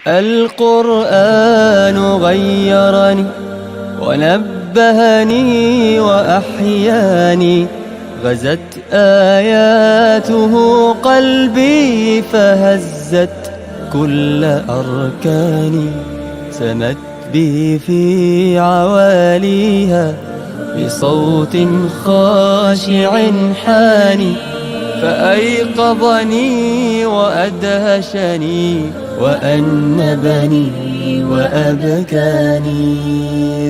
القرآن غيرني ونبهني وأحياني، غزت آياته قلبي فهزت كل أركاني، سمت بي في عواليها بصوت خاشع حاني، فأيقظني وأدهشني وأنبني وأبكاني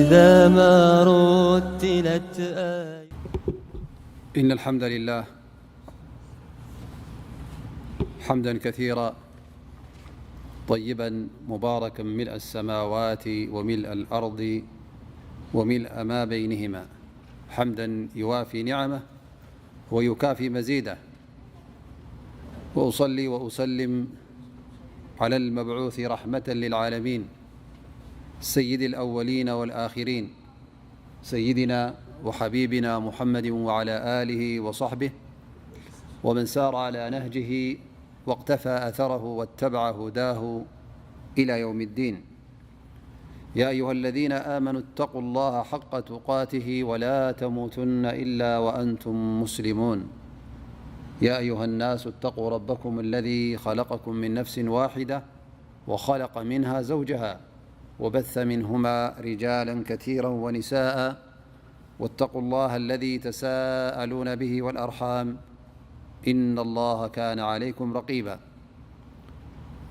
إذا ما رتلت آية. إن الحمد لله حمدا كثيرا طيبا مباركا ملء السماوات وملء الأرض وملء ما بينهما، حمدا يوافي نعمه ويكافي مزيده، وأصلي وأسلم على المبعوث رحمة للعالمين سيد الأولين والآخرين، سيدنا وحبيبنا محمد وعلى آله وصحبه ومن سار على نهجه واقتفى أثره واتبع هداه إلى يوم الدين. يا أيها الذين آمنوا اتقوا الله حق تقاته ولا تموتن إلا وأنتم مسلمون. يا أيها الناس اتقوا ربكم الذي خلقكم من نفس واحدة وخلق منها زوجها وبث منهما رجالا كثيرا ونساء واتقوا الله الذي تساءلون به والأرحام إن الله كان عليكم رقيبا.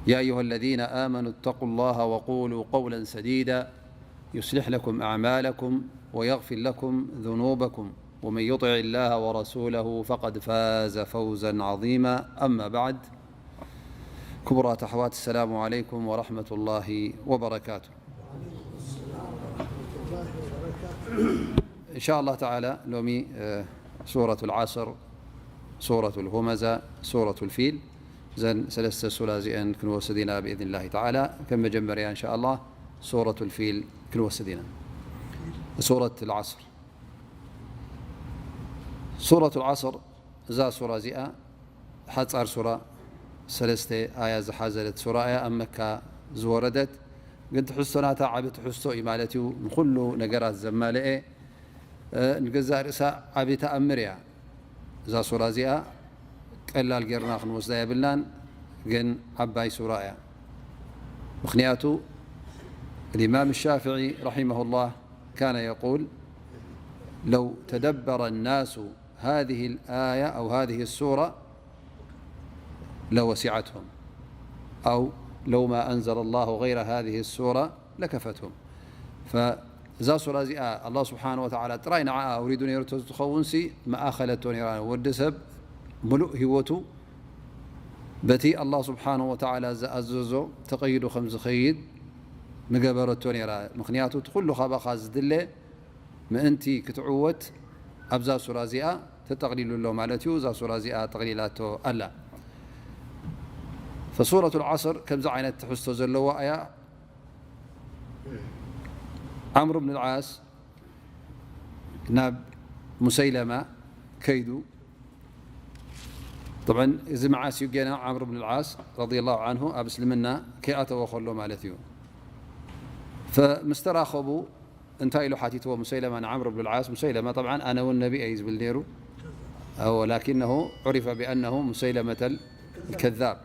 يا أيها الذين آمنوا اتقوا الله وقولوا قولا سديدا يصلح لكم أعمالكم ويغفر لكم ذنوبكم ومن يطع الله ورسوله فقد فاز فوزا عظيما. أما بعد، ክቡራት ኣሕዋት፣ السلام عليكم ورحمة الله وبركاته. إن شاء الله تعالى ሎሚ ሱረة العصر፣ ሱረة الهمزة፣ ሱረة الفيل፣ እዘን ሰለስተ ሱራ እዚአን ክንወስድ ኢና ብإذن الله تعالى። ከም መጀመርያ إن شاء الله ሱረة الفيل ክንወስድ ኢና። ሱረة العصر، ሱረة العصر፣ እዛ ሱራ እዚኣ ሓጻር ሱራ፣ ሰለስተ ኣያ ዝሓዘለት ሱራ እያ። ኣብ መካ ዝወረደት፣ ግን ትሕዝቶ ናታ ዓቢ ትሕዝቶ እዩ ማለት እዩ። ንኹሉ ነገራት ዘማልአ፣ እ፣ ንገዛእ ርእሳ ዓቢ ተኣምር እያ። እዛ ሱራ እዚኣ ቀላል ጌርና ክንወስዳ የብልናን፣ ግን ዓባይ ሱራ እያ። ምኽንያቱ الإمام الشافعي رحمه الله كان يقول: لو تدبر الناس هذه الآية أو هذه السورة لوسعتهم، أو لو ما أنزل الله غير هذه السورة لكفتهم. فእዛ ሱራ እዚኣ ኣላህ ስብሓን ወተዓላ ጥራይ ንዓኣ ኣውሪዱ ነይሩ ተዝትኸውንሲ፣ መኣኸለቶ ነይራ። ወዲ ሰብ ምሉእ ህይወቱ በቲ ኣላህ ስብሓን ወተዓላ ዝኣዘዞ ተቐይዱ ከም ዝኸይድ ምገበረቶ ነይራ። ምኽንያቱ እቲ ኩሉ ካባኻ ዝድለ ምእንቲ ክትዕወት ኣብዛ ሱራ እዚኣ ተጠቕሊሉ ኣሎ ማለት እዩ። እዛ ሱራ እዚኣ ጠቕሊላቶ ኣላ። ፈሱረቱ ልዓስር ከምዚ ዓይነት ትሕዝቶ ዘለዋ እያ። ዓምር ብን ልዓስ ናብ ሙሰይለማ ከይዱ። طبعا እዚ መዓስ እዩ ገና ዓምር ብን ልዓስ ረዲየላሁ ዓንሁ ኣብ እስልምና ከይኣተወ ከሎ ማለት እዩ። ፈምስ ተራኸቡ እንታይ ኢሉ ሓቲትዎ ሙሰይለማ ንዓምር ብን ልዓስ? ሙሰይለማ طبعا ኣነ እውን ነቢ እየ ዝብል ነይሩ። أو لكنه عرف بأنه مسيلمة الكذاب።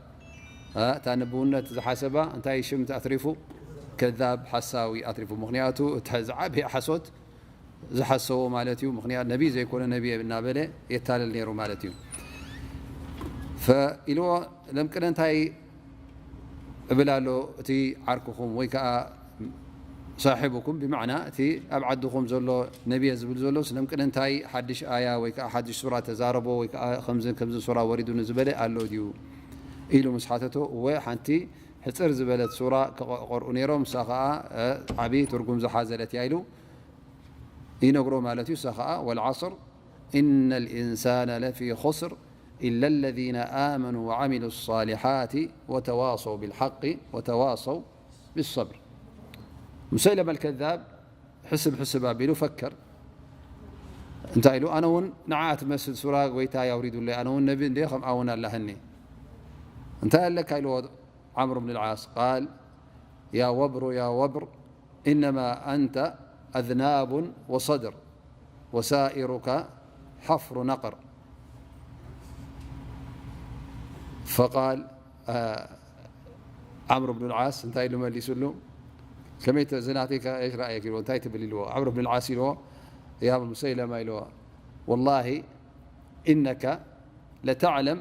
እ፣ እታ ንብውነት ዝሓሰባ እንታይ ሽም ኣትሪፉ? ከዛብ፣ ሓሳዊ ኣትሪፉ። ምኽንያቱ እታ ዝዓበየ ሓሶት ዝሓሰቦ ማለት እዩ። ምኽንያቱ ነቢ ዘይኮነ ነቢ እናበለ የታልል ነይሩ ማለት እዩ። ፈኢልዎ ለምቅነ እንታይ እብል ኣሎ እቲ ዓርክኹም ወይ ከዓ ሳሒብኩም ብማዕና እቲ ኣብ ዓድኹም ዘሎ ነቢየ ዝብል ዘሎ ስለምቅነ እንታይ ሓድሽ ኣያ ወይ ከዓ ሓድሽ ሱራ ተዛረቦ ወይ ከዓ ከምዚ ከምዚ ሱራ ወሪዱኒ ዝበለ ኣሎ ድዩ ኢሉ ምስ ሓተቶ፣ እወ ሓንቲ ሕፅር ዝበለት ሱራ ከቐርኡ ነይሮም፣ እሳ ከዓ ዓብዪ ትርጉም ዝሓዘለት እያ ኢሉ ይነግሮ ማለት እዩ። እሳ ከዓ ወልዓስር ኢነ ልኢንሳነ ለፊ ኹስር ኢለ ለዚነ ኣመኑ ወዓሚሉ ሳሊሓት ወተዋሰው ብልሓቂ ወተዋሰው ብሰብር። ሙሰይለማ ልከዛብ ሕስብ ሕስብ ኣቢሉ ፈከር እንታይ ኢሉ፣ ኣነ እውን ንዓ ትመስል ሱራ ጎይታ ያውሪዱለይ፣ ኣነ እውን ነቢ እንደ ከምኣ እውን ኣላህኒ እንታይ ኣለካ ኢልዎ ዓምር ብን ልዓስ ቃል يا وبر يا وبر إنما أنت أذناب وصدر وسائرك حفر نقر. فقال عمرو بن العاص እንታይ ኢሉ መሊሱሉ? ከመይ እዚ ናተይካ እሽ ረኣየክ ኢልዎ፣ እንታይ ትብል ኢልዎ? عمرو بن العاص ኢልዎ يا مسيلمة ኢልዎ والله إنك لتعلم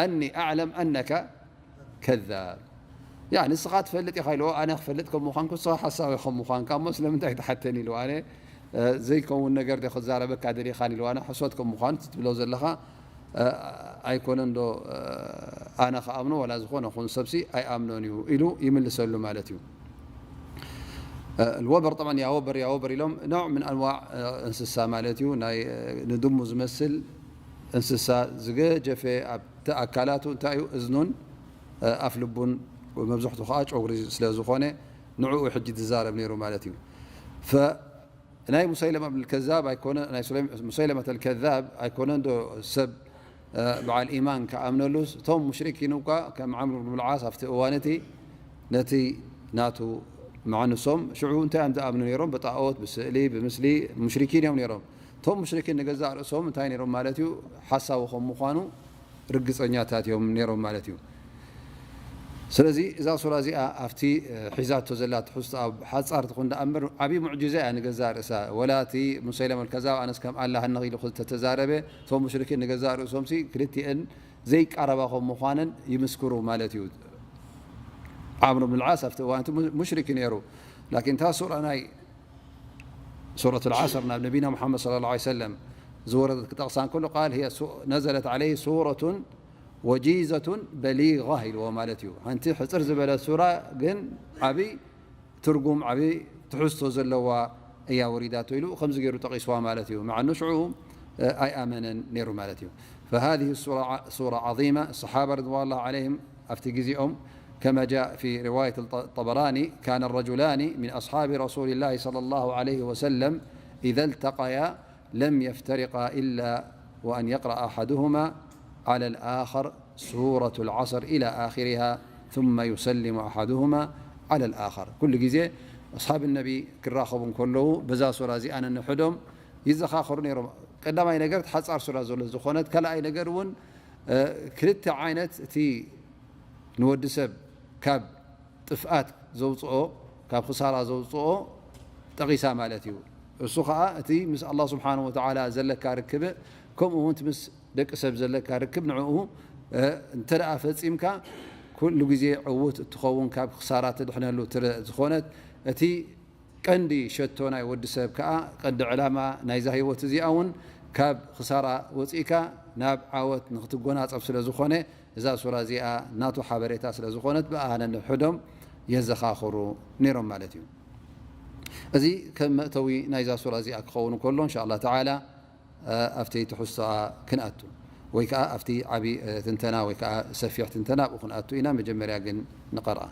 أني أعلم أنك كذاب. يعني ንስኻ ትፈልጥ ኢኻ ኢልዎ፣ ኣነ ክፈልጥ ከም ምዃንኩ ንስኻ ሓሳዊ ከም ምዃንካ እሞ ስለምንታይ ትሓተኒ ኢልዎ። ኣነ ዘይከውን ነገር ዶ ክዛረበካ ደሊኻን ኢልዎ፣ ኣነ ሕሶት ከም ምዃኑ ትብሎ ዘለኻ ኣይኮነን ዶ ኣነ ክኣምኖ ዋላ ዝኾነ ኹን ሰብሲ ኣይኣምኖን እዩ ኢሉ ይምልሰሉ ማለት እዩ። الوبر طبعا يا وبر يا وبر ኢሎም نوع من أنواع እንስሳ ማለት እዩ። ናይ ንድሙ ዝመስል እንስሳ ዝገጀፈ ኣብቲ ኣካላቱ እንታይ እዩ እዝኑን ኣፍ ልቡን መብዝሕቱ ከዓ ጨጉሪ ስለ ዝኾነ ንዕኡ ሕጂ ዝዛረብ ነይሩ ማለት እዩ። ናይ ሙሰይለማ ብን ከዛብ ኣይኮነ ናይ ሙሰይለመት ኣልከዛብ ኣይኮነን ዶ ሰብ በዓል ኢማን ክኣምነሉስ እቶም ሙሽሪኪን እኳ ከም ዓምር ብን ልዓስ ኣብቲ እዋን እቲ ነቲ ናቱ መዓንሶም ሽዑ እንታይ እዮም ዝኣምኑ ነይሮም? ብጣኦት ብስእሊ ብምስሊ ሙሽሪኪን እዮም ነይሮም። እቶም ሙሽሪኪን ንገዛእ ርእሶም እንታይ ነይሮም ማለት እዩ? ሓሳዊ ከም ምዃኑ ርግፀኛታት እዮም ነይሮም ማለት እዩ። ስለዚ እዛ ሱራ እዚኣ ኣብቲ ሒዛቶ ዘላ ትሕዝቶ ኣብ ሓፃር ትኹን ደኣ እምበር ዓብዪ ሙዕጅዛ እያ ንገዛእ ርእሳ። ወላ እቲ ሙሰይለመ ልከዛብ ኣነስ ከም ኣላህ ነኽ ኢሉ ተተዛረበ እቶም ሙሽሪኪን ንገዛእ ርእሶምሲ ክልቲአን ዘይቃረባ ከም ምዃነን ይምስክሩ ማለት እዩ። ዓምር ብን ልዓስ ኣብቲ እዋን እቲ ሙሽሪክ ነይሩ። ላኪን እታ ሱራ ናይ ሱረት ልዓስር ናብ ነቢና ሙሓመድ صلى الله عليه وسلم ዝወረደት ክጠቕሳ እንከሎ ቃል هي نزلت عليه سورة وجيزة بليغة ኢልዎ ማለት እዩ። ሓንቲ ሕፅር ዝበለት ሱራ ግን ዓብይ ትርጉም ዓብይ ትሕዝቶ ዘለዋ እያ ወሪዳቶ ኢሉ ከምዚ ገይሩ ጠቒስዋ ማለት እዩ። መዓኑ ሽዑ ኣይኣመነን ነይሩ ማለት እዩ። فهذه السورة سورة عظيمة. الصحابة رضوان الله عليهم ኣብቲ ግዜኦም كما جاء في رواية الطبراني كان الرجلان من أصحاب رسول الله صلى الله عليه وسلم إذا التقيا لم يفترقا إلا وأن يقرأ أحدهما على الآخر سورة العصر إلى آخرها ثم يسلم أحدهما على الآخر. ኩሉ ግዜ ኣስሓብ ነቢ ክራኸቡ እንከለዉ በዛ ሱራ እዚኣ ነንሕዶም ይዘኻኸሩ ነይሮም። ቀዳማይ ነገር ሓፃር ሱራ ዘሎ ዝኾነት፣ ካልኣይ ነገር እውን ክልተ ዓይነት እቲ ንወዲ ሰብ ካብ ጥፍኣት ዘውፅኦ ካብ ክሳራ ዘውፅኦ ጠቒሳ ማለት እዩ። እሱ ከዓ እቲ ምስ ኣላህ ስብሓን ወተዓላ ዘለካ ርክብ ከምኡ እውን ምስ ደቂ ሰብ ዘለካ ርክብ ንዕኡ እንተ ደኣ ፈፂምካ ኩሉ ግዜ ዕዉት እትኸውን ካብ ክሳራ ትድሕነሉ ትረ ዝኾነት እቲ ቀንዲ ሸቶ ናይ ወዲ ሰብ ከዓ ቀንዲ ዕላማ ናይዛ ህይወት እዚኣ እውን ካብ ክሳራ ወፂእካ ናብ ዓወት ንክትጎናፀፍ ስለ ዝኾነ እዛ ሱራ እዚኣ ናቱ ሓበሬታ ስለ ዝኾነት ብኣሃነ ንሕዶም የዘኻኽሩ ነይሮም ማለት እዩ። እዚ ከም መእተዊ ናይዛ ሱራ እዚኣ ክኸውን ከሎ እንሻ ኣላ ተዓላ ኣብቲ ትሕዝቶኣ ክንኣቱ ወይ ከዓ ኣብቲ ዓብዪ ትንተና ወይ ከዓ ሰፊሕ ትንተና ኣብኡ ክንኣቱ ኢና። መጀመርያ ግን ንቐርኣ።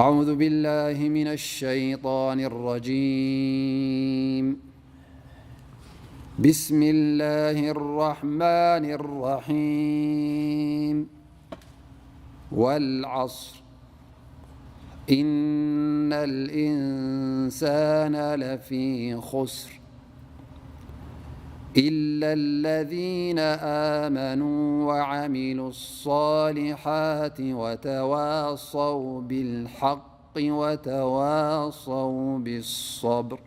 أعوذ بالله من الشيطان الرجيم. بسم الله الرحمن الرحيم. والعصر. إن الإنسان لفي خسر. إلا الذين آمنوا وعملوا الصالحات وتواصوا بالحق وتواصوا بالصبر.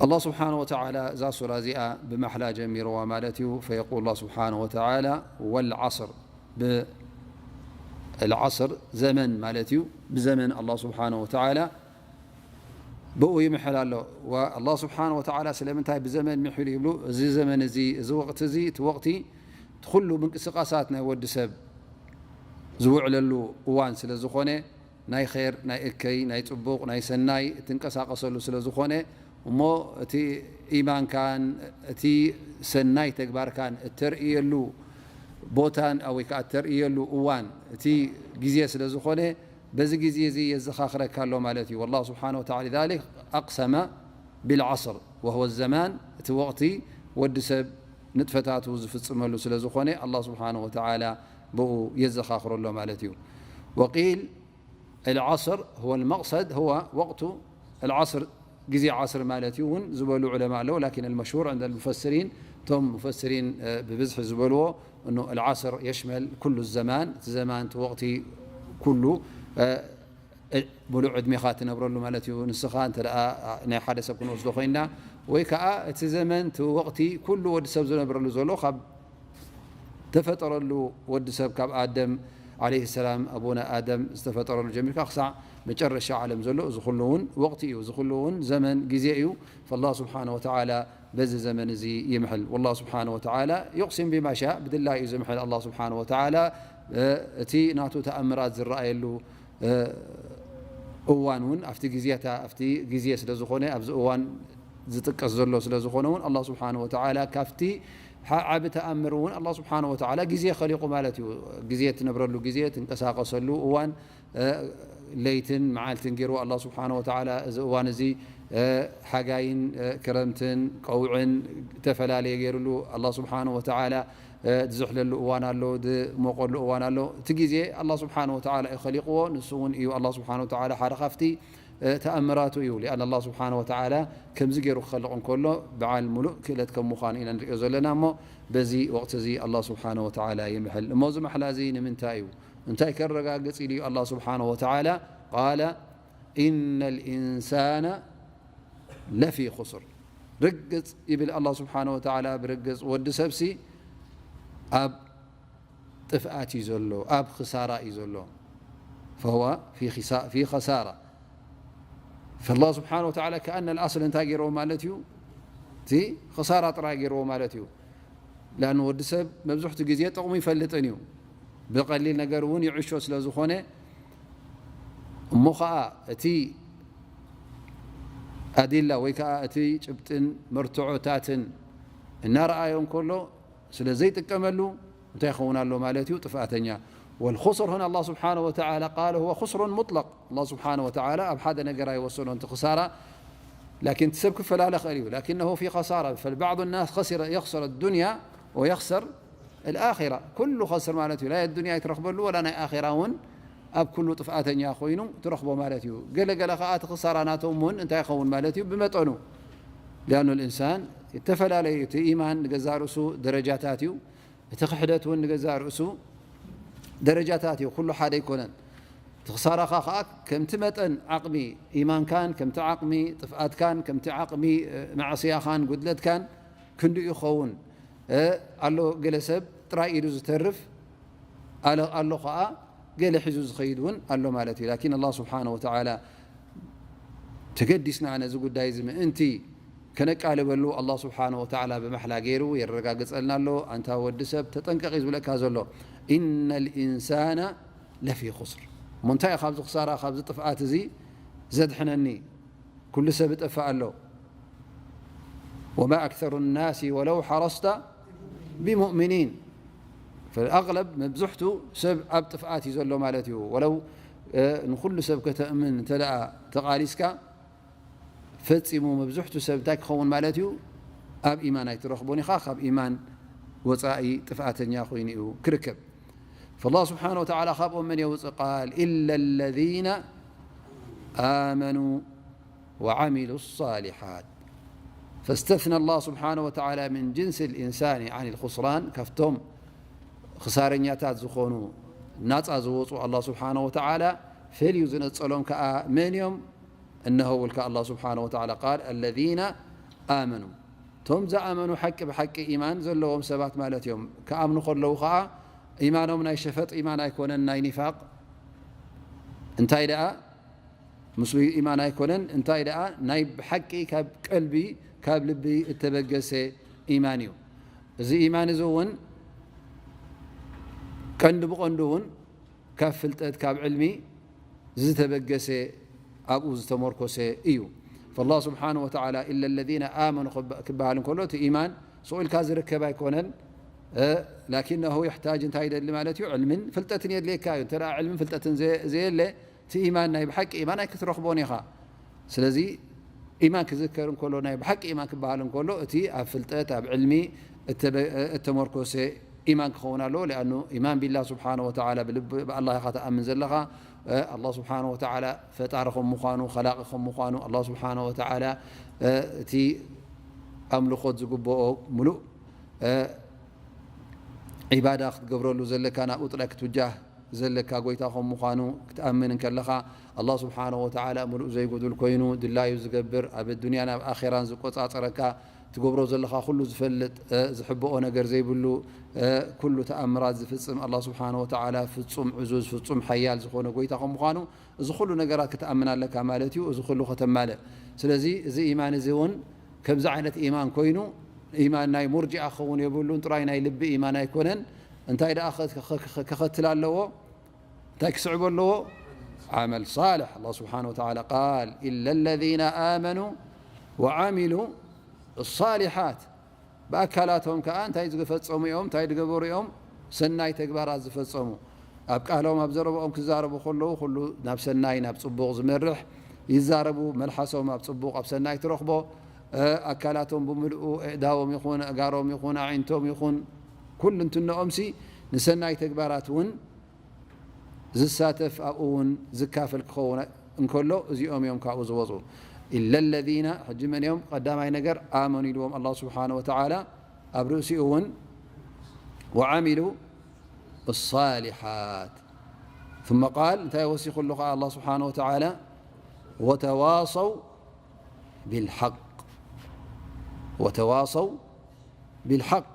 الله سبحانه وتعالى እዛ ሱራ እዚኣ ብማሕላ ጀሚርዋ ማለት እዩ። فيقول الله سبحانه وتعالى والعصر ብዓስር ዘመን ማለት እዩ። ብዘመን ኣላህ ስብሓነሁ ወተዓላ ብኡ ይምሕል ኣሎ። ኣላህ ስብሓነሁ ወተዓላ ስለምንታይ ብዘመን ምሒሉ ይብሉ? እዚ ዘመን እዚ፣ እዚ ወቕቲ እዚ፣ እቲ ወቕቲ እቲ ኩሉ ምንቅስቃሳት ናይ ወዲ ሰብ ዝውዕለሉ እዋን ስለ ዝኾነ፣ ናይ ኸይር፣ ናይ እከይ፣ ናይ ጽቡቕ፣ ናይ ሰናይ እትንቀሳቐሰሉ ስለ ዝኾነ፣ እሞ እቲ ኢማንካን እቲ ሰናይ ተግባርካን እተርእየሉ ቦታን ወይ ከዓ እተርእየሉ እዋን እቲ ግዜ ስለ ዝኾነ፣ በዚ ግዜ እዚ የዘኻኽረካ ኣሎ ማለት እዩ። والله سبحانه وتعالى لذلك أقسم بالعصر وهو الزمان، እቲ ወቕቲ ወዲ ሰብ ንጥፈታቱ ዝፍጽመሉ ስለ ዝኾነ፣ ኣላህ ስብሓነሁ ወተዓላ ብኡ የዘኻኽሮ ኣሎ ማለት እዩ። وقيل العصر هو المقصد، هو وقت العصر، ግዜ ዓስር ማለት እዩ እውን ዝበሉ ዑለማ ኣለዉ። لكن المشهور عند المفسرين، እቶም ሙፈስሪን ብብዝሒ ዝበልዎ፣ እኑ العصر يشمل كل الزمان، እቲ ዘማን፣ እቲ ወቕቲ ኩሉ፣ ሙሉእ ዕድሜኻ ትነብረሉ ማለት እዩ። ንስኻ እንተ ደኣ ናይ ሓደ ሰብ ክንወስዶ ኮይንና፣ ወይ ከኣ እቲ ዘመን፣ እቲ ወቕቲ ኩሉ ወዲ ሰብ ዝነብረሉ ዘሎ፣ ካብ ተፈጠረሉ ወዲ ሰብ፣ ካብ ኣደም ዓለይሂ ሰላም፣ ኣቡና ኣደም ዝተፈጠረሉ ጀሚርካ ክሳዕ መጨረሻ ዓለም ዘሎ፣ እዚ ኩሉ እውን ወቕቲ እዩ። እዚ ኩሉ እውን ዘመን፣ ግዜ እዩ። فالله سبحانه وتعالى በዚ ዘመን እዚ ይምሕል። والله سبحانه وتعالى يقسم بما شاء، ብድላዩ እዩ ዝምሕል። ኣላህ ስብሓነ ወተዓላ እቲ ናቱ ተኣምራት ዝረኣየሉ እዋን እውን ኣብቲ ግዜታ፣ ኣብቲ ግዜ ስለ ዝኾነ፣ ኣብዚ እዋን ዝጥቀስ ዘሎ ስለ ዝኾነ እውን፣ ኣላህ ስብሓነ ወተዓላ ካብቲ ዓቢ ተኣምር እውን ኣላህ ስብሓነ ወተዓላ ግዜ ኸሊቑ ማለት እዩ። ግዜ ትነብረሉ ግዜ፣ ትንቀሳቐሰሉ እዋን፣ ለይትን መዓልትን ገይርዎ ኣላህ ስብሓነ ወተዓላ። እዚ እዋን እዚ ሓጋይን ክረምትን ቀውዕን ዝተፈላለየ ገይሩሉ ኣላህ ስብሓነ ወተዓላ። ዝዝሕለሉ እዋን ኣሎ፣ ዝሞቀሉ እዋን ኣሎ። እቲ ግዜ ኣላህ ስብሓነ ወተዓላ እዩ ኸሊቕዎ። ንሱ እውን እዩ ኣላህ ስብሓነ ወተዓላ ሓደ ካብቲ ተኣምራቱ እዩ። لأن ኣላህ ስብሓነ ወተዓላ ከምዚ ገይሩ ክኸልቕ እንከሎ በዓል ሙሉእ ክእለት ከም ምዃኑ ኢና ንሪኦ ዘለና እሞ፣ በዚ ወቕቲ እዚ ኣላህ ስብሓነ ወተዓላ ይምሕል። እሞ እዚ ማሕላ እዚ ንምንታይ እዩ? እንታይ ከረጋግጽ ኢሉ እዩ ኣላህ ስብሓነ ወተዓላ? قال إن الإنسان لفي خسر። ርግጽ ይብል ኣላህ ስብሓነ ወተዓላ፣ ብርግጽ ወዲ ሰብሲ ኣብ ጥፍኣት እዩ ዘሎ፣ ኣብ ክሳራ እዩ ዘሎ። فهو في خسا-، في خسارة። فالله سبحانه وتعالى كأن الأصل እንታይ ገይርዎ ማለት እዩ? እቲ ክሳራ ጥራይ ገይርዎ ማለት እዩ። لأن ወዲ ሰብ መብዝሕቱ ግዜ ጥቕሙ ይፈልጥን እዩ። ብቐሊል ነገር እውን ይዕሾ ስለ ዝኾነ፣ እሞ ኸኣ እቲ ኣዲላ ወይ ከኣ እቲ ጭብጥን መርትዖታትን እናረኣዮ እንከሎ ስለ ዘይጥቀመሉ እንታይ ይኸውን ኣሎ ማለት እዩ? ጥፍኣተኛ። والخسر هنا الله سبحانه وتعالى قال هو خسر مطلق። ኣላህ ስብሓነ ወተዓላ ኣብ ሓደ ነገር ኣይወሰኖ፣ እቲ ክሳራ። ላኪን እቲ ሰብ ክፈላለ ኽእል እዩ። لكنه في خسارة، فبعض الناس خسر، يخسر الدنيا ويخسر الآخرة። ኩሉ ኸስር ማለት እዩ። ላ ኣዱንያ ኣይትረኽበሉ፣ ወላ ናይ ኣኼራ እውን ኣብ ኩሉ ጥፍኣተኛ ኮይኑ ትረኽቦ ማለት እዩ። ገለ ገለ ኸዓ እቲ ክሳራ ናቶም እውን እንታይ ይኸውን ማለት እዩ? ብመጠኑ። لأن الإنسان እተፈላለዩ፣ እቲ ኢማን ንገዛእ ርእሱ ደረጃታት እዩ። እቲ ክሕደት እውን ንገዛእ ርእሱ ደረጃታት እዩ፣ ኩሉ ሓደ ኣይኮነን። እቲ ክሳራኻ ኸዓ ከምቲ መጠን ዓቕሚ ኢማንካን፣ ከምቲ ዓቕሚ ጥፍኣትካን፣ ከምቲ ዓቕሚ፣ እ፣ ማዕስያኻን ጉድለትካን ክንድኡ ይኸውን። እ፣ ኣሎ ገለ ሰብ ጥራይ ኢዱ ዝተርፍ፣ ኣለ-፣ ኣሎ ኸዓ ገለ ሒዙ ዝኸይድ እውን ኣሎ ማለት እዩ። ላኪን ኣላህ ስብሓነ ወተዓላ ተገዲስና ነዚ ጉዳይ እዚ ምእንቲ ከነቃልበሉ፣ ኣላህ ስብሓነ ወተዓላ ብማሕላ ገይሩ የረጋግጸልና ኣሎ። ኣንታ ወዲ ሰብ ተጠንቀቕ እዩ ዝብለካ ዘሎ። إن الإنسان لفي خسر። እሞ እንታይ እዩ ካብዚ ክሳራ፣ ካብዚ ጥፍኣት እዚ ዘድሕነኒ? ኩሉ ሰብ ይጠፍእ ኣሎ። وما أكثر الناس ولو حرصت بمؤمنين። فالأغلب መብዝሕቱ ሰብ ኣብ ጥፍኣት እዩ ዘሎ ማለት እዩ። ወለው፣ እ፣ ንኹሉ ሰብ ከተእምን እንተ ደኣ ተቓሊስካ፣ ፈጺሙ መብዝሕቱ ሰብ እንታይ ክኸውን ማለት እዩ? ኣብ ኢማን ኣይትረኽቦን ኢኻ። ካብ ኢማን ወጻኢ ጥፍኣተኛ ኮይኑ እዩ ክርከብ። فالله سبحانه وتعالى ካብኦም መን የውጽእ? قال إلا الذين آمنوا وعملوا الصالحات. فاستثنى الله سبحانه وتعالى من جنس الإنسان عن الخسران። ካብቶም ክሳረኛታት ዝኾኑ ናጻ ዝወጹ ኣላህ ስብሓነ ወተዓላ ፈልዩ ዝነጸሎም ከኣ መን እዮም? እነሆ ውልካ ኣላህ ስብሓነ ወተዓላ قال الذين آمنوا። እቶም ዝኣመኑ፣ ሓቂ ብሓቂ ኢማን ዘለዎም ሰባት ማለት እዮም። ክኣምኑ ከለዉ ከኣ ኢማኖም ናይ ሸፈጥ ኢማን ኣይኮነን፣ ናይ ኒፋቕ። እንታይ ደኣ ምስሉይ ኢማን ኣይኮነን፣ እንታይ ደኣ ናይ ብሓቂ ካብ ቀልቢ፣ ካብ ልቢ እተበገሰ ኢማን እዩ። እዚ ኢማን እዚ እውን ቀንዲ ብቐንዱ እውን ካብ ፍልጠት፣ ካብ ዕልሚ ዝተበገሰ፣ ኣብኡ ዝተመርኮሰ እዩ። فالله سبحانه وتعالى إلا الذين آمنوا ክበ-፣ ክበሃል እንከሎ፣ እቲ ኢማን ስቕ ኢልካ ዝርከብ ኣይኮነን። እ፣ لكنه يحتاج እንታይ ይደሊ ማለት እዩ? ዕልምን ፍልጠትን የድልየካ እዩ። እንተ ደኣ ዕልምን ፍልጠትን ዘ-፣ ዘየለ፣ እቲ ኢማን ናይ ብሓቂ ኢማን ኣይክትረኽቦን ኢኻ። ስለዚ ኢማን ክዝከር እንከሎ፣ ናይ ብሓቂ ኢማን ክበሃል እንከሎ፣ እቲ ኣብ ፍልጠት፣ ኣብ ዕልሚ እተበ-፣ እተመርኮሰ ኢማን ክኸውን ኣለዎ። ሊኣኑ ኢማን ቢላህ ስብሓነ ወተዓላ ብልቢ ብኣላህ ኢኻ ትኣምን ዘለኻ። ኣላህ ስብሓነ ወተዓላ ፈጣሪ ከም ምዃኑ፣ ኸላቒ ከም ምዃኑ፣ ኣላህ ስብሓነ ወተዓላ እቲ ኣምልኾት ዝግብኦ ምሉእ ዒባዳ ክትገብረሉ ዘለካ፣ ናብኡ ጥራይ ክትውጃህ ዘለካ ጎይታ ከም ምዃኑ ክትኣምን እንከለኻ፣ ኣላህ ስብሓነ ወተዓላ ምሉእ ዘይጉዱል ኮይኑ ድላዩ ዝገብር፣ ኣብ ኣዱንያን ኣብ ኣኼራን ዝቆጻጸረካ፣ ትገብሮ ዘለኻ ኩሉ ዝፈልጥ፣ ዝሕብኦ ነገር ዘይብሉ፣ ኩሉ ተኣምራት ዝፍጽም ኣላህ ስብሓነ ወተዓላ ፍጹም ዕዙዝ፣ ፍጹም ሓያል ዝኾነ ጎይታ ከም ምዃኑ፣ እዚ ኩሉ ነገራት ክትኣምን ኣለካ ማለት እዩ። እዚ ኩሉ ከተማልእ። ስለዚ እዚ ኢማን እዚ እውን ከምዚ ዓይነት ኢማን ኮይኑ፣ ኢማን ናይ ሙርጂኣ ክኸውን የብሉን፣ ጥራይ ናይ ልቢ ኢማን ኣይኮነን። እንታይ ደኣ ከ-፣ ከ-፣ ከ-፣ ከኸትል ኣለዎ? እንታይ ክስዕብ ኣለዎ? ዓመል ሳልሕ። ኣላህ ስብሓነ ወተዓላ ቃል፣ "ኢለ ለዚነ ኣመኑ ወዓሚሉ ሳሊሓት።" ብኣካላቶም ከኣ እንታይ ዝፈጸሙ እዮም? እንታይ ዝገበሩ እዮም? ሰናይ ተግባራት ዝፈጸሙ። ኣብ ቃሎም፣ ኣብ ዘረብኦም ክዛረቡ ከለዉ፣ ኩሉ ናብ ሰናይ፣ ናብ ጽቡቕ ዝመርሕ ይዛረቡ። መልሓሶም ኣብ ጽቡቕ፣ ኣብ ሰናይ ትረኽቦ። እ፣ ኣካላቶም ብምልኡ፣ ኣእዳዎም ይኹን፣ ኣእጋሮም ይኹን፣ ኣዒንቶም ይኹን፣ ኩሉ እንትንኦምሲ ንሰናይ ተግባራት እውን ዝሳተፍ፣ ኣብኡ እውን ዝካፈል ክኸውን እንከሎ፣ እዚኦም እዮም ካብኡ ዝወፁ። ኢለ ለዚነ፣ ሕጂ መን እዮም? ቀዳማይ ነገር ኣመኑ ኢልዎም ኣላህ ስብሓነ ወተዓላ። ኣብ ርእሲኡ እውን ወዓሚሉ ሳሊሓት። ثم قال፣ እንታይ ወሲኹሉ ከዓ ኣላህ ስብሓነ ወተዓላ? ወተዋሰው ቢልሓቅ። ወተዋሰው ቢልሓቅ።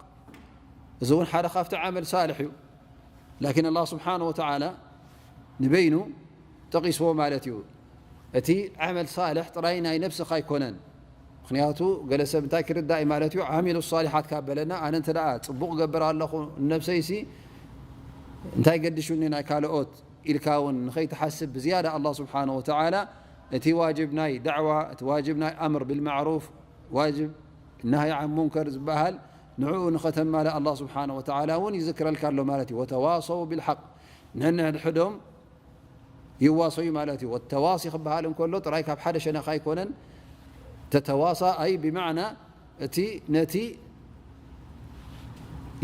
እዚ እውን ሓደ ካብቲ ዓመል ሳልሕ እዩ። ላኪን ኣላህ ስብሓነ ወተዓላ ንበይኑ ጠቒስዎ ማለት እዩ። እቲ ዓመል ሳልሕ ጥራይ ናይ ነብስኻ ኣይኮነን። ምኽንያቱ ገለ ሰብ እንታይ ክርዳእ እዩ ማለት እዩ? ዓሚሉ ሳሊሓት ካብ በለና፣ ኣነ እንተ ደኣ ጽቡቕ እገብር ኣለኹ ንነብሰይሲ እንታይ ገድሹኒ ናይ ካልኦት ኢልካ እውን ንኸይትሓስብ ብዝያዳ ኣላህ ስብሓነ ወተዓላ እቲ ዋጅብ ናይ ዳዕዋ፣ እቲ ዋጅብ ናይ ኣምር ብልማዕሩፍ፣ ዋጅብ ናህይ ዓን ሙንከር ዝበሃል ንዕኡ ንኸተማልእ ኣላህ ስብሓነ ወተዓላ እውን ይዝክረልካ ኣሎ ማለት እዩ። ወተዋሰው ቢልሓቅ፣ ነንሕድሕዶም ይዋሰዩ ማለት እዩ። ወተዋሲ ክበሃል እንከሎ ጥራይ ካብ ሓደ ሸነኽ ኣይኮነን። ተተዋሳ ኣይ ብማዕና እቲ ነቲ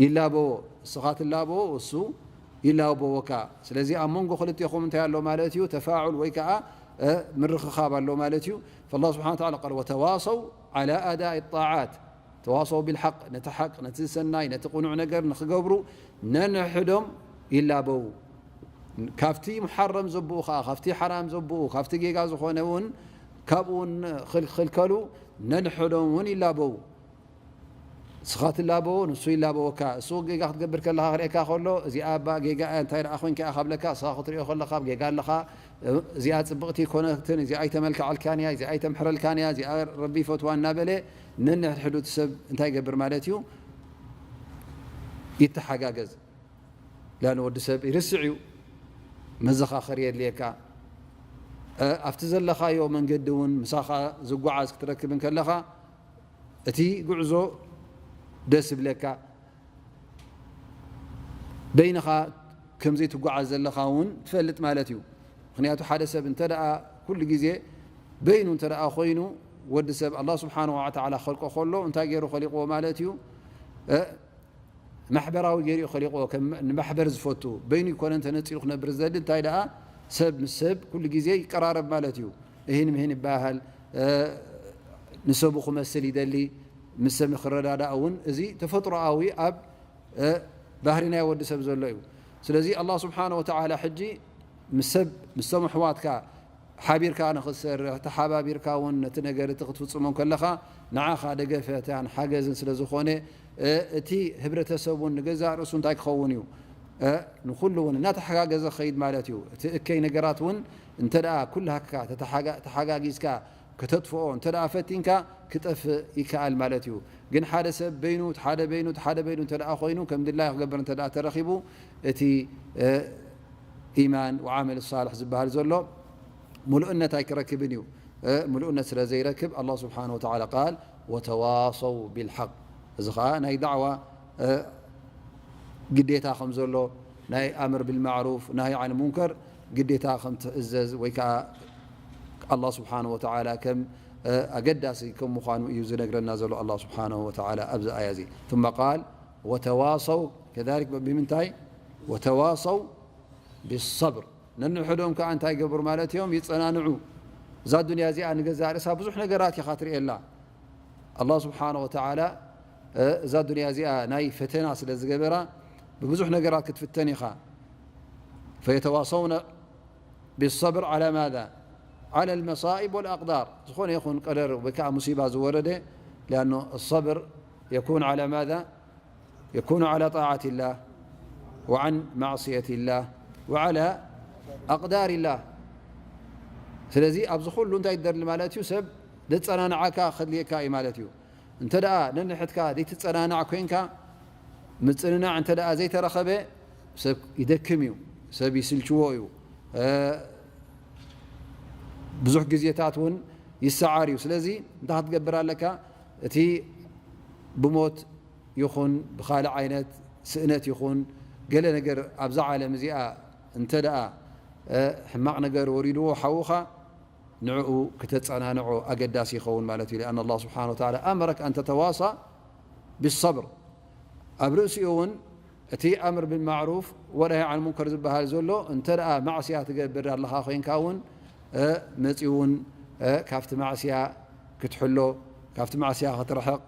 ይላበዎ፣ እስኻ ትላበዎ፣ እሱ ይላበወካ። ስለዚ ኣብ መንጎ ክልቴኹም እንታይ ኣሎ ማለት እዩ? ተፋዑል ወይ ከዓ፣ እ፣ ምርኽኻብ ኣሎ ማለት እዩ። ፈላህ ስብሓነ ወተዓላ ቃል፣ "ወተዋሰው ዓላ ኣዳኢ ጣዓት፣ ተዋሰው ቢልሓቅ"፣ ነቲ ሓቅ፣ ነቲ ሰናይ፣ ነቲ ቅኑዕ ነገር ንኽገብሩ ነንሕዶም ይላበዉ። ካብቲ ሙሓረም ዘብኡ ከዓ፣ ካብቲ ሓራም ዘብኡ፣ ካብቲ ጌጋ ዝኾነ እውን ካብኡ እውን ክል-፣ ክልከሉ ነንሕዶም እውን ይላበዉ። ንስኻ ትላበዎ፣ ንሱ ይላበወካ። እሱ ጌጋ ክትገብር ከለኻ ክርእየካ ከሎ፣ "እዚኣ እባ ጌጋ እያ፣ እንታይ ደኣ ኮይንካ እያ?" ካብ ለካ፣ ንስኻ ክትርእዮ ከለኻ፣ "ጌጋ ኣለኻ፣ እዚኣ ጽብቕቲ ኣይኮነትን፣ እዚኣ ኣይተመልክዐልካን እያ፣ እዚኣ ኣይተምሕረልካን እያ፣ እዚኣ ረቢ ይፈትዋ" እናበለ ነንሕድሕዱ እቲ ሰብ እንታይ ይገብር ማለት እዩ? ይተሓጋገዝ። ላን ወዲ ሰብ ይርስዕ እዩ፣ መዘኻኸሪ የድልየካ። እ፣ ኣብቲ ዘለኻዮ መንገዲ እውን ምሳኻ ዝጓዓዝ ክትረክብ እንከለኻ፣ እቲ ጉዕዞ ደስ ይብለካ። በይንኻ ከም ዘይትጓዓዝ ዘለኻ እውን ትፈልጥ ማለት እዩ። ምኽንያቱ ሓደ ሰብ እንተ ደኣ ኩሉ ግዜ በይኑ እንተ ደኣ ኮይኑ፣ ወዲ ሰብ ኣላህ ስብሓነሁ ወተዓላ ክኸልቆ ከሎ እንታይ ገይሩ ኸሊቕዎ ማለት እዩ? እ፣ ማሕበራዊ ገይሩ እዩ ኸሊቕዎ። ከም ንማሕበር ዝፈቱ በይኑ ይኮነን ተነጺሉ ክነብር ዝደሊ፣ እንታይ ደኣ ሰብ ምስ ሰብ ኩሉ ግዜ ይቀራረብ ማለት እዩ። እሂን ምሂን ይበሃል፣ እ፣ ንሰቡ ክመስል ይደሊ፣ ምስ ሰብ ንክረዳዳእ እውን። እዚ ተፈጥሮኣዊ ኣብ፣ እ፣ ባህሪ ናይ ወዲ ሰብ ዘሎ እዩ። ስለዚ ኣላህ ስብሓነሁ ወተዓላ ሕጂ ምስ ሰብ፣ ምስቶም ኣሕዋትካ ሓቢርካ ንኽትሰርሕ፣ ተሓባቢርካ እውን ነቲ ነገር እቲ ክትፍጽሞ ከለኻ ንዓኻ ደገፈታን ሓገዝን ስለ ዝኾነ፣ እ፣ እቲ ህብረተሰብ እውን ንገዛእ ርእሱ እንታይ ክኸውን እዩ? እ፣ ንኹሉ እውን እናተሓጋገዘ ክኸይድ ማለት እዩ። እቲ እከይ ነገራት እውን እንተ ደኣ ኩላካ ተተሓጋ-፣ ተሓጋጊዝካ ከተጥፍኦ እንተ ደኣ ፈቲንካ ክጠፍእ ይከኣል ማለት እዩ። ግን ሓደ ሰብ በይኑ፣ እቲ ሓደ በይኑ፣ እቲ ሓደ በይኑ እንተ ደኣ ኮይኑ ከም ድላዩ ክገብር እንተ ደኣ ተረኺቡ እቲ፣ እ፣ ኢማን ወዓመል ሳልሕ ዝበሃል ዘሎ ምሉእነት ኣይክረክብን እዩ። እ፣ ምሉእነት ስለ ዘይረክብ ኣላህ ስብሓነሁ ወተዓላ ቃል ወተዋሰው ቢልሓቅ። እዚ ኸዓ ናይ ዳዕዋ፣ እ፣ ግዴታ ከም ዘሎ፣ ናይ ኣምር ቢልማዕሩፍ ናሂ ዓን ሙንከር ግዴታ ከም ትእዘዝ ወይ ከዓ ኣላህ ስብሓነሁ ወተዓላ ከም፣ እ፣ ኣገዳሲ ከም ምዃኑ እዩ ዝነግረና ዘሎ ኣላህ ስብሓነሁ ወተዓላ ኣብዚ ኣያ እዚ። ثم قال وتواصوا ከዛሊክ ብምንታይ ወተዋሰው ብሰብር ነንሕዶም ከዓ እንታይ ይገብሩ ማለት እዮም? ይጸናንዑ። እዛ ዱንያ እዚኣ ንገዛእ ርእሳ ብዙሕ ነገራት ኢኻ ትርእየላ። ኣላህ ስብሓነ ወተዓላ እዛ ዱንያ እዚኣ ናይ ፈተና ስለ ዝገበራ ብብዙሕ ነገራት ክትፍተን ኢኻ። ፈየተዋሰውነ ብሰብር ዓላ ማዛ ዓላ ልመሳኢብ ወልኣቅዳር፣ ዝኾነ ይኹን ቀደር ወይ ከዓ ሙሲባ ዝወረደ ሊኣኖ ሰብር የኩን ዓላ ማዛ يكون على طاعة الله وعن معصية الله وعلى أقدار الله. ስለዚ ኣብዚ ኩሉ እንታይ ትደሊ ማለት እዩ? ሰብ ዘጸናንዓካ ከድልየካ እዩ ማለት እዩ። እንተ ደኣ ነንሕድካ ዘይትጸናናዕ ኮንካ፣ ምጽንናዕ እንተ ደኣ ዘይተረኸበ ሰብ ይደክም እዩ፣ ሰብ ይስልችዎ እዩ። ብዙሕ ግዜታት እውን ይሰዓር እዩ። ስለዚ እንታይ ክትገብር ኣለካ? እቲ ብሞት ይኹን ብኻልእ ዓይነት ስእነት ይኹን ገለ ነገር ኣብዛ ዓለም እዚኣ እንተ ደኣ ሕማቕ ነገር ወሪድዎ ሓውኻ ንዕኡ ክተጸናንዖ ኣገዳሲ ይኸውን ማለት እዩ። لأن الله سبحانه وتعالى أمرك أن تتواصى بالصبر. ኣብ ርእሲኡ እውን እቲ ኣምር ብልማዕሩፍ ወነሂ ዓን ሙንከር ዝበሃል ዘሎ እንተ ደኣ ማዕስያ ትገብር ኣለኻ ኮይንካ እውን መፂኡ እውን ካብቲ ማዕስያ ክትሕሎ ካብቲ ማዕስያ ክትርሕቕ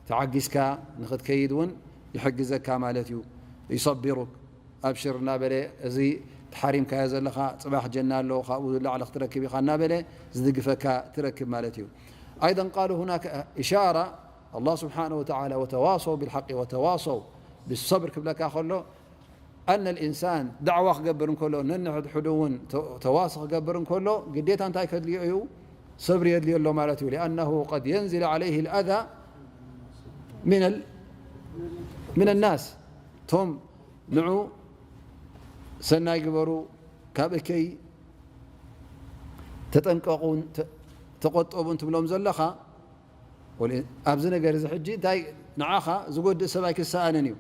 ተዓጊዝካ ንኽትከይድ እውን ይሕግዘካ ማለት እዩ። ይሰቢሩክ ኣብሽር እናበለ እዚ ተሓሪምካዮ ዘለኻ ፅባሕ ጀና ኣሎ ካብኡ ላዕሊ ክትረክብ ኢኻ እናበለ ዝድግፈካ ትረክብ ማለት እዩ። ኣይደን ቃሉ ሁናከ ኢሻራ ኣላህ ስብሓነ ወተዓላ ወተዋሰው ብልሓቂ ወተዋሰው ብሰብር ክብለካ ከሎ ኣነ ልኢንሳን ዳዕዋ ክገብር እንከሎ ነንሕድሕዱ እውን ተዋሲ ክገብር እንከሎ ግዴታ እንታይ ከድልዮ እዩ? ሰብሪ የድልዮ ኣሎ ማለት እዩ። ሊኣነሁ ቀድ የንዝል ዓለይህ ልኣዛ ምን ናስ ቶም ንዑ ሰናይ ግበሩ ካብ እከይ ተጠንቀቑን ተቆጠቡን ትብሎም ዘለኻ ኣብዚ ነገር እዚ ሕጂ እንታይ ንዓኻ ዝጎድእ ሰብ ኣይክሰኣንን እዩ።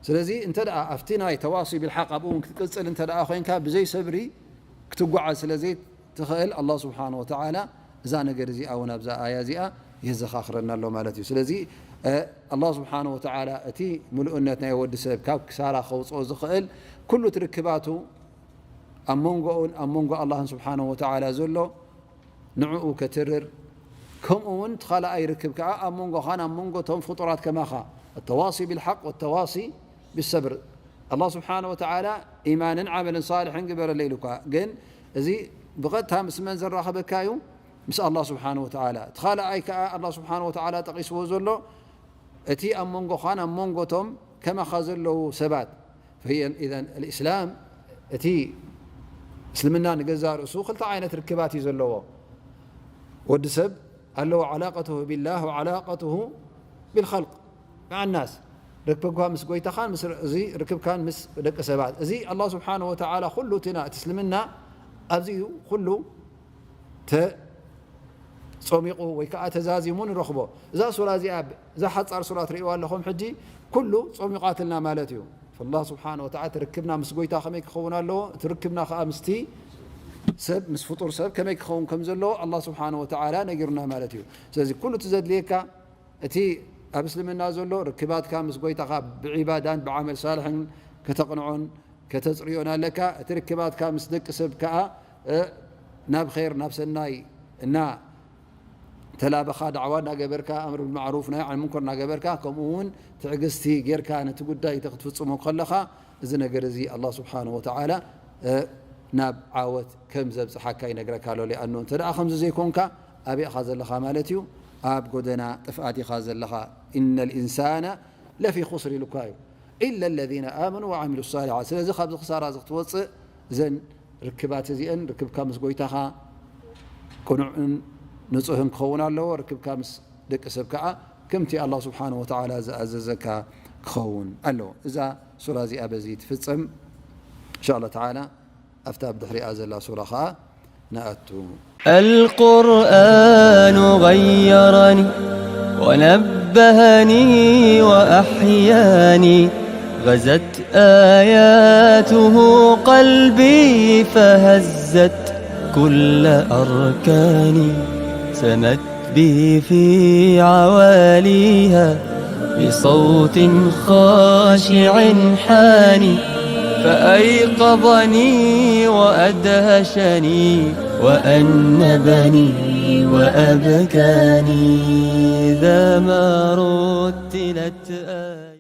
ስለዚ እንተ ደኣ ኣብቲ ናይ ተዋሲ ብልሓቅ ኣብኡ እውን ክትቅጽል እንተ ደኣ ኮይንካ ብዘይ ሰብሪ ክትጓዓዝ ስለ ዘይትኽእል ኣላህ ስብሓን ወተዓላ እዛ ነገር እዚኣ እውን ኣብዛ ኣያ እዚኣ የዘኻኽረና ኣሎ ማለት እዩ። ስለዚ ኣላህ ስብሓን ወተዓላ እቲ ምሉእነት ናይ ወዲ ሰብ ካብ ክሳራ ከውፅኦ ዝኽእል ኩሉ ትርክባቱ ኣብ መንጎኡን ኣብ መንጎ ኣላህን ስብሓን ወተዓላ ዘሎ ንዕኡ ከትርር ከምኡ እውን እቲ ካልኣይ ርክብ ከዓ ኣብ መንጎኻን ኣብ መንጎ እቶም ፍጡራት ከማኻ التواصي بالحق والتواصي بالصبر ኣላህ ስብሓን ወተዓላ ኢማንን ዓመልን ሳልሕን ግበረለይ ኢሉካ ግን እዚ ብቐጥታ ምስ መን ዘራኸበካ እዩ? ምስ ኣላህ ስብሓን ወተዓላ እቲ ካልኣይ ከዓ ኣላህ ስብሓን ወተዓላ ጠቂስዎ ዘሎ እቲ ኣብ መንጎኻን ኣብ መንጎ እቶም ከማኻ ዘለዉ ሰባት فهي إذن الإسلام እቲ እስልምና ንገዛእ ርእሱ ክልተ ዓይነት ርክባት እዩ ዘለዎ። ወዲ ሰብ ኣለዎ علاقته بالله وعلاقته بالخلق مع الناس ርክብካ ምስ ጎይታኻን እዚ ርክብካን ምስ ደቂ ሰባት እዚ ኣላህ ስብሓን ወተዓላ ኩሉ እቲ እቲ እስልምና ኣብዚ እዩ ኩሉ ተጾሚቑ ወይ ከዓ ተዛዚሙ ንረኽቦ። እዛ ሱራ እዚኣ እዛ ሓጻር ሱራ ትርእይዋ ኣለኹም ሕጂ ኩሉ ጾሚቓትልና ማለት እዩ። ኣላህ ስብሓን ወተዓላ እቲ ርክብና ምስ ጎይታ ከመይ ክኸውን ኣለዎ፣ እቲ ርክብና ከዓ ምስቲ ሰብ ምስ ፍጡር ሰብ ከመይ ክኸውን ከም ዘለዎ ኣላህ ስብሓን ወተዓላ ነጊሩና ማለት እዩ። ስለዚ ኩሉ እቲ ዘድልየካ እቲ ኣብ እስልምና ዘሎ ርክባትካ ምስ ጎይታኻ ብዒባዳን ብዓመል ሳልሕን ከተቕንዖን ከተፅርዮን ኣለካ። እቲ ርክባትካ ምስ ደቂ ሰብ ከዓ ናብ ር ናብ ሰናይ እና ተላበኻ ዳዕዋ እናገበርካ ኣምር ብማዕሩፍ ናይ ዓን ሙንከር እናገበርካ ከምኡ እውን ትዕግስቲ ጌርካ ነቲ ጉዳይ እቲ ክትፍፅሞ ከለኻ እዚ ነገር እዚ ኣላ ስብሓን ወተዓላ ናብ ዓወት ከም ዘብፅሓካ ይነግረካ ኣሎ። ሊኣኑ እንተ ደኣ ከምዚ ዘይኮንካ ኣበይ ኢኻ ዘለኻ ማለት እዩ? ኣብ ጎደና ጥፍኣት ኢኻ ዘለኻ። ኢነ ልኢንሳና ለፊ ኹስር ኢሉካ እዩ። ኢለ ለዚነ ኣመኑ ወዓሚሉ ሳሊሓት። ስለዚ ካብዚ ክሳራ እዚ ክትወፅእ እዘን ርክባት እዚአን ርክብካ ምስ ጎይታኻ ቅኑዕን ንፁህን ክኸውን ኣለዎ። ርክብካ ምስ ደቂ ሰብ ከዓ ከምቲ ኣላ ስብሓን ወተዓላ ዝኣዘዘካ ክኸውን ኣለዎ። እዛ ሱራ እዚኣ በዚ ትፍፀም። እንሻ ኣላ ተዓላ ኣብታ ብድሕሪኣ ዘላ ሱራ ከዓ ንኣቱ። القرآن غيرني ونبهني وأحياني غزت آياته قلبي فهزت كل أركاني سمت به في عواليها بصوت خاشع حاني، فأيقظني وأدهشني، وأنبني وأبكاني، إذا ما رتلت آية